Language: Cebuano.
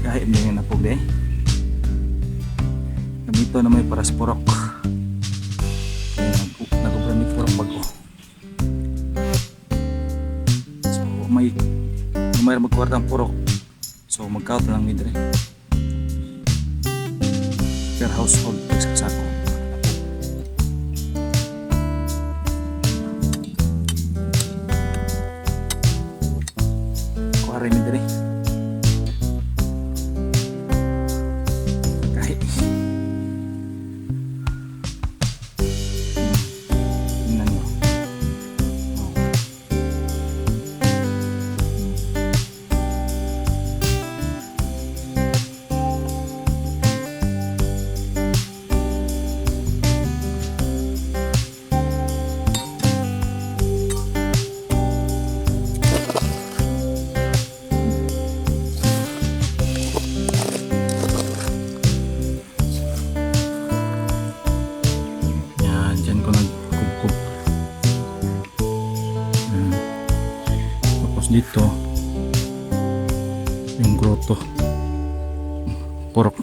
Kahit hindi nga napog de. Gamito na may para sa purok. Kaya nag-obra mi purok bago. So may magkwarta ang purok. So magkauto lang mi dire. Per household sako. Kuha mi dire. Kahit. Tingnan nyo. Oh. Yan, dyan ko nagkubkob. Tapos dito, yung grotto. Purok.